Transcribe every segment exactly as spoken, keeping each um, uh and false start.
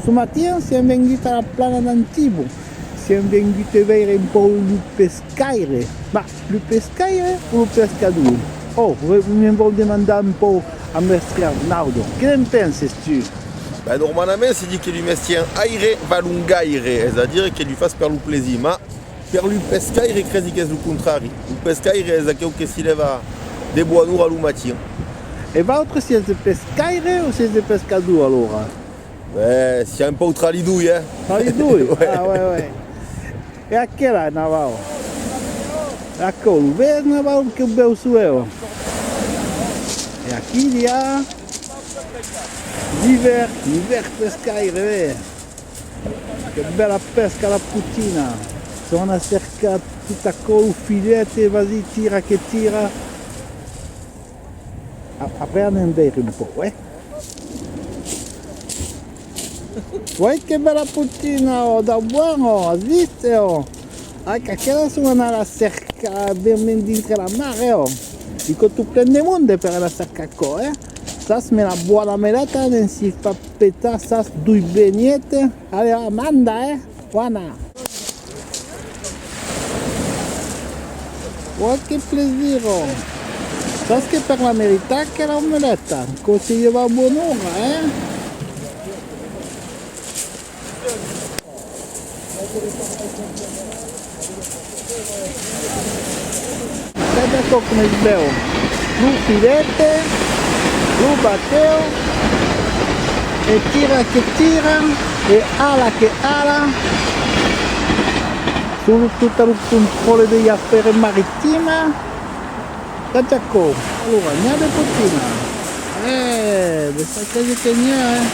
Lo matin, siam venguts a la plana d'Antibo. Siam venguts veire un pauc lo pescaire. Bah, lo pescaire o lo pescador? Oh, me'n vau demandar un pauc a Mèstre Arnaudo. Que ne'n penses, tu? Ben, normalament, se ditz que lo mestièr aire va long aire, es a dire que lo fas per lo plaser, ma per lo pescaire, cresi qu'es lo contrari. Lo pescaire es aqueu que si lèva de bona ora lo matin. E vautres siètz de pescaire o siètz de pescador, alora? Eh, siam un pauc tra li doi, eh? Tra li doi? Ouais. Ah, ouais, ouais. E aquela, Navau? Aquò, lo ves, Navau, que bèu suèu? E aquí i a l'ivèrn, l'ivèrn pescaire, ve. Que bèla pesca a la potina! Son a cercar tot aquò, lo filet, e vas-i, tira que tira. A-, après anem veire un pauc, eh? Uèi que bèla potina, oh, dau bòn, oh, as vist, eh, oh? Ai, qu'aquelas son anadas cercar ben, ben dintre la mar, eh, oh. Li cau tot plen de monde per anar cercar aquò, eh? Sas, me la bòna meleta, ne'n si fa petar, sas, doi benhets. Allez, va, manda, eh? Bòna. Oh, que plaisir! Sas que per la meritar, que la omeleta, così i va bonura, eh? Cada còp mès bèu. Lo filet, lo batèu, e tira que tira, e ala que ala, sul tot lo contròle de l'afèra maritima. Cacacò, alora, n'i a de potina. Eh, de sacrés que n'i a, eh.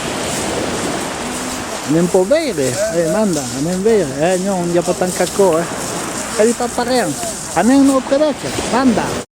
Anem po veire, eh, manda, anem veire. Eh, non, n'i a pas tant qu'aquò, eh. Qu'ai pas parent. Anem un autre dètz, manda.